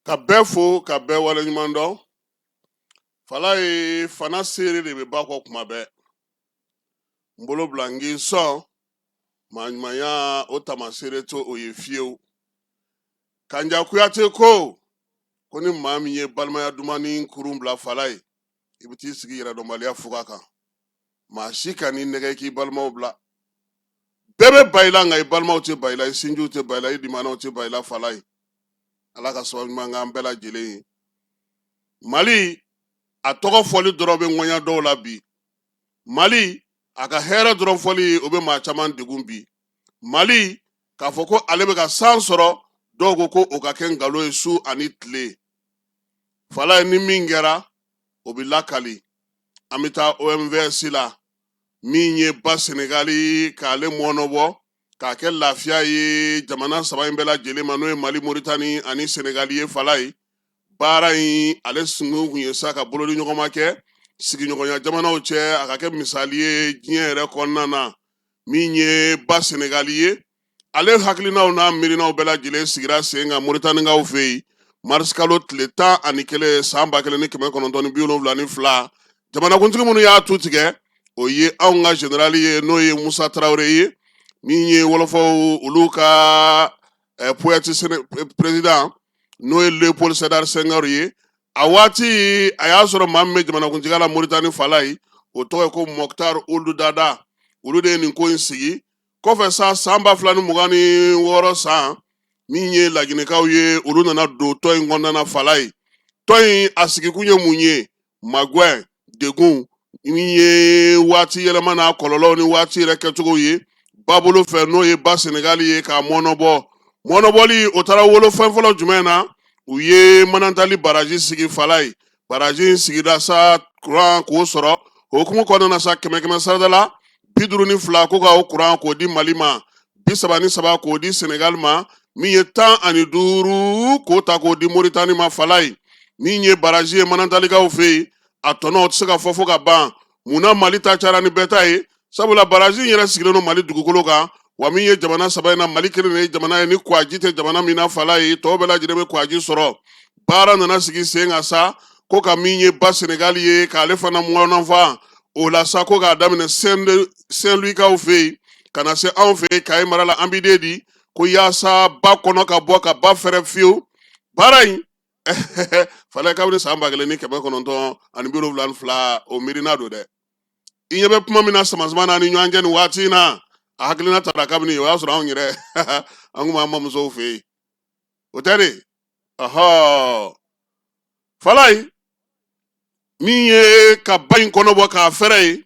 Ka bɛɛ fo, ka bɛɛ waleɲuman dɔn. Falaye, fana seere de bɛ ba kɔ kuma bɛɛ. N bolo bila n k'i sɔn maa ɲumanya, o tamaseere to o ye fiyewu. Kanja Kuyate ko ni maa min ye balimaya dumani kurun bila Falaye, i bɛ t'i sigi yɛrɛdɔnbaliya fuga kan. Maa si kan'i nɛgɛ k'i balimaw bila. Bɛɛ bɛ ban i la, nka i balimaw tɛ ban i la, i sinjiw tɛ ban i la, i limanaw tɛ ban i la. Falaye, Ala ka sababu ɲuman k'an bɛɛ lajɛlen ye. Mali, a tɔgɔ fɔli dɔrɔn bɛ ŋɔɲa dɔw la bi. Mali, a ka hɛrɛ dɔrɔn fɔli, o bɛ maa caman degun bi. Mali, k'a fɔ ko ale bɛ ka san sɔrɔ, dɔw ko ko o ka kɛ nkalon ye su ani tile. Falaye, ni min kɛra, o bɛ lakali. An bɛ taa OMVS la, min ye ba Senegali k'ale mɔnɔbɔ k'a kɛ lafiya ye jamana saba in bɛɛ lajɛlen ma, n'o ye Mali, Moritani ani Senegali ye. Falaye, baara in ale sunkun kun ye sa ka bolodi ɲɔgɔnma kɛ sigiɲɔgɔnya jamanaw cɛ, a ka kɛ misali ye diɲɛ yɛrɛ kɔnɔna na. Min ye ba Senegali ye, ale hakilinaw n'a miirinaw bɛɛ lajɛlen sigira sen kan Moritanikaw fɛ yen marisikalo tile 11 san 1972. Jamanakuntigi minnu y'a tu tigɛ, o ye anw ka generali ye, n'o ye Musa Tarawele ye, min ye wɔlɔfɔw olu ka poète président, n'o ye Léopold Sédar Senghor ye. A waati a y'a sɔrɔ maa min bɛ jamanakuntigiya la Moritani, Falaye, o tɔgɔ ye ko Moctar Ould Daddah. Olu de ye nin ko in sigi. Kɔfɛ sa, san 2026 san, min ye laginɛkaw ye, olu nana don tɔn in kɔnɔna na. Falaye, tɔn in a sigikun ye mun ye? Magwɛn degun min ye waati yɛlɛma n'a kɔlɔlɔw ni waati yɛrɛ kɛcogo ye babolo fɛ, n'o ye ba Senegali ye, k'a mɔnɔbɔ. Mɔnɔbɔli o taara wolo fɛn fɔlɔ jumɛn na? U ye Manantali baraji sigi. Falaye, baraji in sigira sa, kuran k'o sɔrɔ. O hukumu kɔnɔna na sa, kɛmɛ kɛmɛ sarada la 52, ko ka o kuran k'o di Mali ma, 33 k'o di Senegali ma, min ye 15 k'o ta k'o di Moritani ma. Falaye, min ye baraji ye Manantalikaw fɛ yen, a tɔnɔ o tɛ se ka fɔ fo ka ban. Munna Mali ta cayara ni bɛɛ ta ye? Sabula baraji in yɛrɛ sigilen don Mali dugukolo kan wa. Min ye jamana saba in na, Mali kelen de ye jamana ye ni kwaji tɛ jamana min na. Falaye, tɔw bɛɛ lajɛlen bɛ kwaji sɔrɔ. Baara nana sigi sen kan sa, ko ka min ye ba Senegali ye, k'ale fana mɔnɔnfa o la sa, ko k'a daminɛ Saint-Louis-kaw fɛ yen ka na se anw fɛ yen Kayi mara la, Ambidédi, ko yaasa ba kɔnɔ ka bɔ ka ba fɛrɛ fiyewu. Baara in, Falaye, kabini san 1972, o miirina don dɛ. I ɲɛ bɛ kuma min na samasama n'a ni ɲɔgɔn cɛ nin waati in na, a hakilina tara kabini o y'a sɔrɔ anw yɛrɛ, an kun b'an mamusow fɛ yen. O tɛ de? Ɔhɔ, Falaye, min ye ka ba in kɔnɔ bɔ k'a fɛrɛ ye,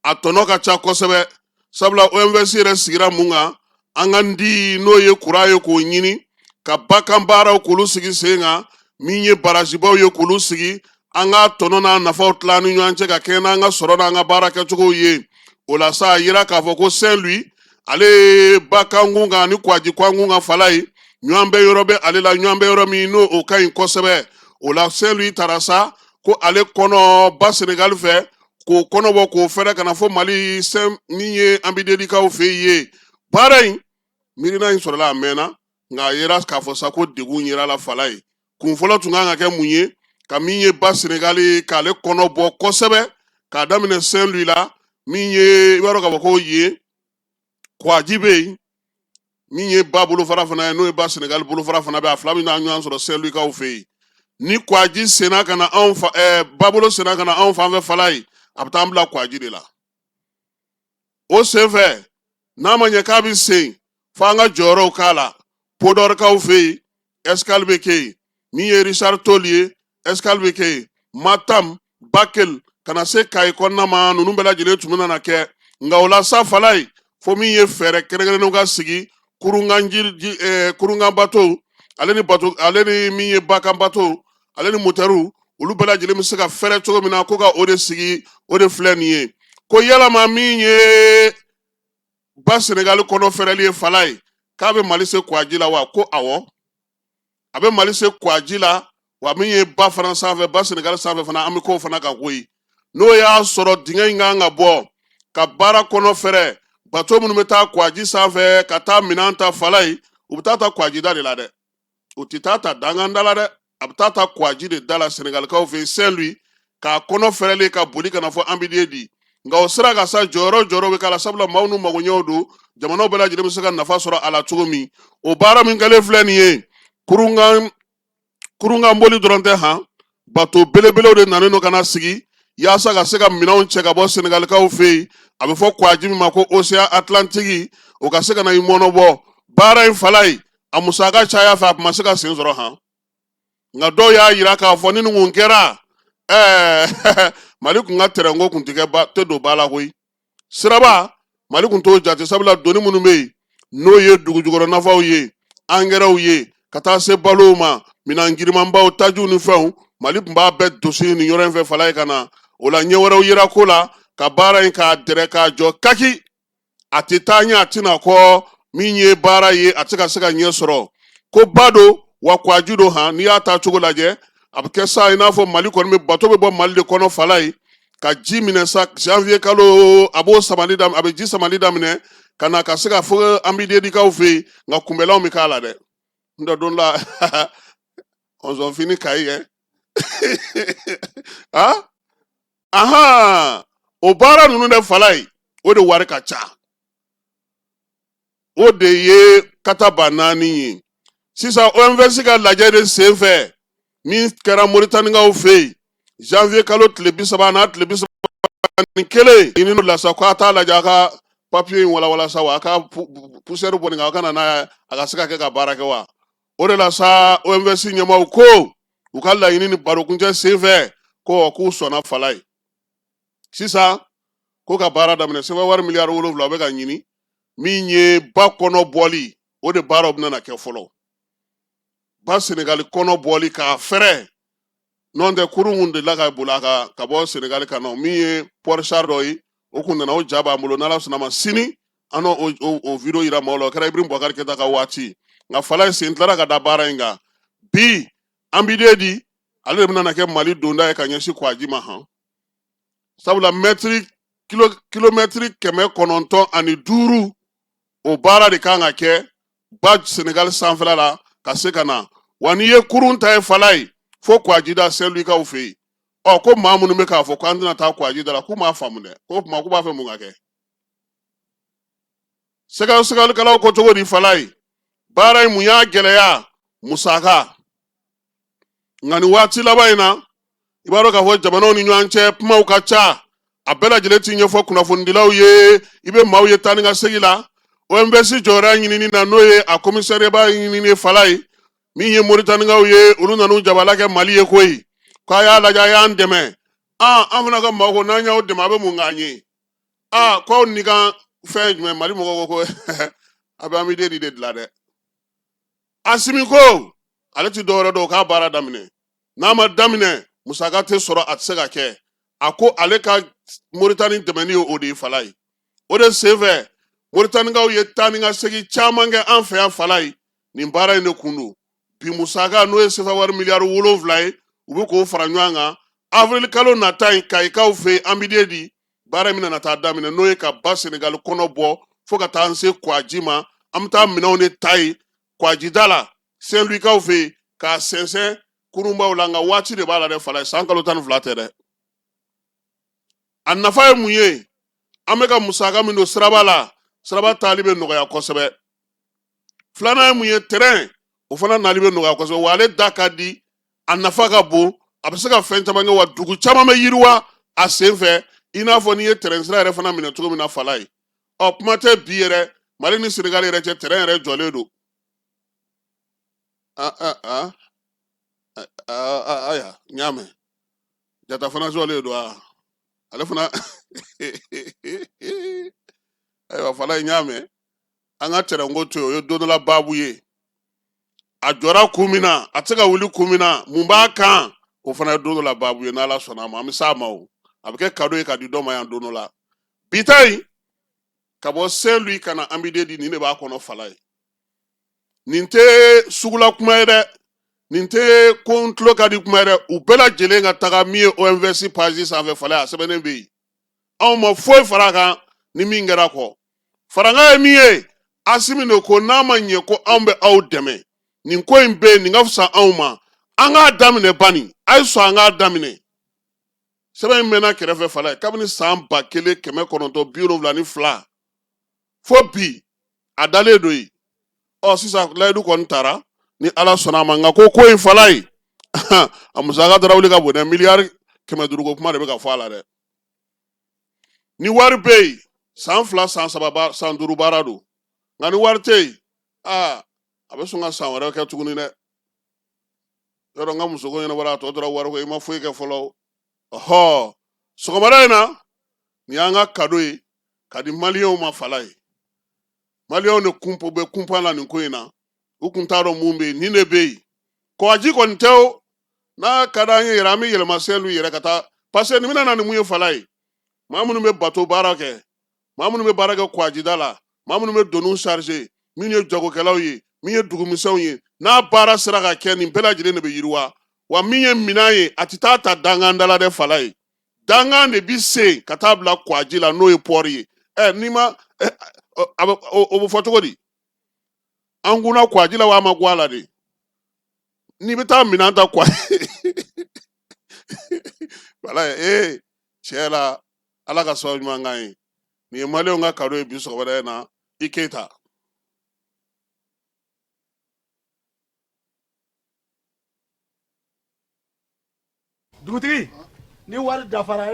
a tɔnɔ ka ca kosɛbɛ. Sabula OMVS yɛrɛ sigira mun kan? An ka di n'o ye kuran ye, k'o ɲini ka bakan baaraw k'olu sigi sen kan, min ye barazibaw ye k'olu sigi, an ka tɔnɔ n'a nafaw tila ni ɲɔgɔn cɛ ka kɛɲɛ n'an ka sɔrɔ n'an ka baara kɛcogow ye. O la sa, a yira k'a fɔ ko Saint-Louis, ale ye ba kankun kan ni kwaji kankun kan. Falaye, ɲɔgɔn bɛ yɔrɔ bɛ ale la, ɲɔgɔn bɛ yɔrɔ min n'o o ka ɲi kosɛbɛ. O la Saint-Louis taara sa ko ale kɔnɔ ba Senegali fɛ, k'o kɔnɔ bɔ k'o fɛrɛ ka na fɔ Mali sɛn min ye Ambidédikaw fɛ yen. Baara in miirina in sɔrɔla a mɛnna, nka a yera k'a fɔ sa ko degun yera la. Falaye, kun fɔlɔ tun kan ka kɛ mun ye? Ka min ye ba Senegali, k'ale kɔnɔ bɔ kosɛbɛ k'a daminɛ Saint-Louis la, min ye i b'a dɔn k'a fɔ ko yen kwaji bɛ yen, min ye ba bolofara fana ye, n'o ye ba Senegali bolofara fana bɛ, a fila bɛ n'a ɲɔgɔn sɔrɔ Saint-Louis-kaw fɛ yen. Ni kwaji senna ka na anw fa, babolo senna ka na anw fan fɛ, Falaye, a bɛ taa an bila kwaji de la. O senfɛ, n'a ma ɲɛ k'a bɛ sen fo an ka jɔyɔrɔw k'a la, Podɔrikaw fɛ yen, escale bɛ kɛ yen. Min ye Richard Toll ye, escale bɛ kɛ yen. Matam, Bakel, ka na se Kayi kɔnɔna ma, ninnu bɛɛ lajɛlen tun bɛna na kɛ. Nka o la sa, Falaye, fo min ye fɛɛrɛ kɛrɛnkɛrɛnnenw ka sigi, kurunkan ji, kurunkan bato, ale ni bato, ale ni min ye bakan bato, ale ni motɛriw, olu bɛɛ lajɛlen bɛ se ka fɛrɛ cogo min na, ko ka o de sigi. O de filɛ nin ye ko yalama min ye ba Senegali kɔnɔ fɛrɛli ye, Falaye, k'a bɛ Mali se kwaji la wa? Ko awɔ, a bɛ Mali se kwaji la wa. Min ye ba fana sanfɛ, ba Senegali sanfɛ fana, an bɛ k'o fana kan koyi. N'o y'a sɔrɔ dingɛ in kan ka bɔ ka baara kɔnɔ fɛrɛ, bato minnu bɛ taa kwaji sanfɛ ka taa minɛn ta, Falaye, u bɛ taa ta kwajida de la dɛ, u tɛ taa ta danganda la dɛ. A bɛ taa ta Kwaji de da la Senegalikaw fɛ yen, Saint-Louis, k'a kɔnɔ fɛrɛlen ka boli ka na fɔ Ambidiyedi. Nka o sira kan sa, jɔyɔrɔ jɔyɔrɔ bɛ k'a la, sabula maaw n'u magoɲɛw don, jamanaw bɛɛ lajɛlen bɛ se ka nafa sɔrɔ a la cogo min. O baara min kɛlen filɛ nin ye, kurunkan boli dɔrɔn tɛ han, bato belebelew de nanen don ka na sigi yaasa ka se ka minɛnw cɛ ka bɔ Senegalikaw fɛ yen. A bɛ fɔ kwaji min ma ko Océan Atlantique, o ka se ka na i mɔnɔbɔ. Baara in fala ye, a musaka caya fɛ, a tun ma se ka sen sɔrɔ han. Nka dɔw y'a yira k'a fɔ ni nin kun kɛra, Mali kun ka tɛrɛnko kun tɛ kɛ ba tɛ don ba la koyi. Siraba Mali kun t'o jate, sabula doni minnu bɛ yen, n'o ye dugujukɔrɔ nafaw ye, angɛrɛw ye, ka taa se balow ma, minan girimanbaw, tajiw ni fɛnw, Mali tun b'a bɛɛ dosi nin yɔrɔ in fɛ fala ye ka na. O la, ɲɛ wɛrɛw yera ko la ka baara in k'a dɛrɛ k'a jɔ kaki. A tɛ taa ɲɛ, a tɛna kɔ. Min ye baara ye, a tɛ ka se ka ɲɛ sɔrɔ. Ko ba don wa kwaji don han. N'i y'a ta cogo lajɛ, a bɛ kɛ sa i n'a fɔ Mali kɔni bɛ bato bɛ bɔ Mali de kɔnɔ fala ye ka ji minɛ sa. Janvier kalo, a b'o samali daminɛ, a bɛ ji samali daminɛ ka na ka se ka fɔ Ambidiyedikaw fɛ yen. Nka kunbɛlanw bɛ k'a la dɛ. N tɛ don la ɔnzɔnfini kayi kɛ ah ahan. O baara ninnu de fala ye, o de wari ka ca, o de ye kataba naani ye. Sisan, OMVS ka lajɛ de senfɛ min kɛra Moritanikaw fɛ yen janvier kalo tile 30 n'a tile 31, ɲini la sa ko a t'a lajɛ, a ka papiye in walawala sa wa, a ka poussière bɔ nin kan, a ka na n'a ye, a ka se ka kɛ ka baara kɛ wa. O de la sa, OMVS ɲɛmaaw ko u ka laɲini ni barokuncɛ senfɛ ko k'u sɔnna fala ye. Sisan ko ka baara daminɛ, sefa wari miliyari 7 o bɛ ka ɲini. Min ye ba kɔnɔ bɔli, o de baaraw bɛna kɛ fɔlɔ, ba Senegali kɔnɔ bɔli k'a fɛrɛ. N'o tɛ, kurun kun delila ka boli a kan ka bɔ Senegali ka na. Min ye port-char dɔ ye, o kun nana, o ja b'an bolo. N'Ala sɔnna ma, sini an n'o o video yira maaw la. O kɛra Ibrahim Boubacar Keita ka waati. Nka fala ye, sen tilara ka da baara in kan bi. Ambidiyedi, ale de bɛna kɛ Mali donda ye ka ɲɛsin kwaji ma han, sabula mɛtiri kilomɛtiri 905, o baara de kan ka kɛ ba Senegali sanfɛla la ka se ka na. Wa n'i ye kurun ta ye fala ye fo kwajida Saint-Louis-kaw fɛ yen. Ɔ ko maa minnu bɛ k'a fɔ k'an tɛna taa kwaji da la, k'u m'a faamu dɛ. K'o tuma k'u b'a fɛ mun ka kɛ? Sɛgɛsɛgɛlikɛlaw ko cogo di fala ye, baara in mun y'a gɛlɛya? Musaka. Nka nin waati laban in na, i b'a dɔn k'a fɔ jamanaw ni ɲɔgɔn cɛ kumaw ka ca, a bɛɛ lajɛlen ti ɲɛfɔ kunnafonidilaw ye. I bɛ maaw ye taa ni ka segin la OMVS jɔyɔrɔ ɲinini na, n'o ye a komisariyaba ɲinini fala ye. Min ye Moritanikaw ye, olu nan'u jabala kɛ Mali ye koyi, k'a y'a lajɛ, a y'an dɛmɛ. An fana ka maaw ko n'an y'aw dɛmɛ, a bɛ mun k'an ye? Aa, k'aw ni kan fɛn jumɛn? Mali mɔgɔw ko a bɛ Ambidiyedi de dilan dɛ. Asimi ko ale ti dɔwɛrɛ dɔn, k'a baara daminɛ. N'a ma daminɛ, musaka tɛ sɔrɔ, a tɛ se ka kɛ. A ko ale ka Moritani dɛmɛni ye o de ye fala ye. O de senfɛ, Moritanikaw ye taa ni ka segin caman kɛ an fɛ yan fala ye. Nin baara in de kun don bi. Musaka, n'o ye sefa wari miliyari 7 ye, u bɛ k'o fara ɲɔgɔn kan. Avril kalo nata in, Kayikaw fɛ yen, Ambidiyedi, baara in bɛna taa daminɛ, n'o ye ka ba Senegali kɔnɔ bɔ fo ka taa an se kwaji ma. An bɛ taa minɛnw de ta yen kwajida la Saint-Louis-kaw fɛ yen k'a sɛnsɛn kurunbaw la. Nka waati de b'a la dɛ fala ye, san kalo 12 tɛ dɛ. A nafa ye mun ye? An bɛ ka musaka min don siraba la, siraba taali bɛ nɔgɔya kosɛbɛ. Filanan ye mun ye? Tɛrɛn, o fana nali bɛ nɔgɔya kosɛbɛ. Wa ale da ka di, a nafa ka bon, a bɛ se ka fɛn caman kɛ, wa dugu caman bɛ yiriwa a sen fɛ, i n'a fɔ n'i ye tɛrɛn sira yɛrɛ fana minɛ cogo min na fala ye. Ɔ kuma tɛ bi yɛrɛ, Mali ni Senegali yɛrɛ cɛ, tɛrɛn yɛrɛ jɔlen don. A a aya, n y'a mɛn, Jata fana jɔlen don. A ale fana, ayiwa fala ye, n y'a mɛn. An ka tɛrɛnko to yen, o ye don dɔ la baabu ye. A jɔra kun min na, a tɛ se ka wuli kun min na, mun b'a kan, o fana ye don dɔ la baabu ye. N'Ala sɔnna a ma, an bɛ s'a ma. O a bɛ kɛ kado ye ka di dɔ ma yan don dɔ la. Bi ta in, ka bɔ Saint-Louis ka na Ambidiyedi, nin de b'a kɔnɔ fala ye. Nin tɛ sugula kuma ye dɛ, nin tɛ ko n tulo ka di kuma ye dɛ. U bɛɛ lajɛlen ka taga min ye OMVS page sanfɛ fala ye, a sɛbɛnnen bɛ yen. Anw ma foyi fara a kan ni min kɛra kɔ. Farankan ye min ye, Asimi de ko n'a ma ɲɛ ko anw bɛ aw dɛmɛ, nin ko in bɛ yen, nin ka fisa anw ma. An k'a daminɛ bani, a ye sɔn an k'a daminɛ. Sɛbɛn in mɛnna kɛrɛfɛ fala ye kabini san 1972 fo bi, a dalen don yen. Ɔ sisan layidu kɔni tara ni Ala sɔnna a ma, nka ko in fala ye, a musaka dara wuli ka bon dɛ. Miliyari 500 ko kuma de bɛ ka fɔ a la dɛ. Ni wari bɛ yen, san 2, san 3, san 5 baara don. Nka ni wari tɛ yen, aa, a bɛ sɔn ka san wɛrɛ kɛ tuguni dɛ. Yɔrɔ n ka musoko ɲɛnabɔra, a tɔ tora wariko, i ma foyi kɛ fɔlɔ. Ɔhɔ, sɔgɔmada in na, nin y'an ka kado ye ka di maliyɛnw ma. Fala ye, maliyɛnw de kun bɛ kunpan la nin ko in na. U kun t'a dɔn mun bɛ yen, nin de bɛ yen. Kɔgɔji kɔni tɛ o, n'a ka d'an ye yɛrɛ, an bɛ yɛlɛma Saint-Louis yɛrɛ ka taa, parce que nin bɛna na ni mun ye fala ye? Maa minnu bɛ bato baara kɛ, maa minnu bɛ baara kɛ kɔgɔjida la, maa minnu bɛ doniw charger, min ye jagokɛlaw ye, min ye dugumisɛnw ye, n'a baara sera ka kɛ, nin bɛɛ lajɛlen de bɛ yiriwa. Wa min ye minɛn ye, a tɛ taa ta dankan da la dɛ fala ye. Dankan de bi se ka taa bila kɔgɔji la, n'o ye pɔri ye. Ɛ, n'i ma a bɛ o bɛ fɔ cogo di? An kunna kɔgɔji la wa, a ma go a la de. N'i bɛ taa minɛn ta kɔgɔji wala ee, tiɲɛ la, Ala ka sababu ɲuman k'an ye. Nin ye maliyɛnw ka kado ye bi sɔgɔmada in na. I Keyita. Dugutigi, ni wari dafara.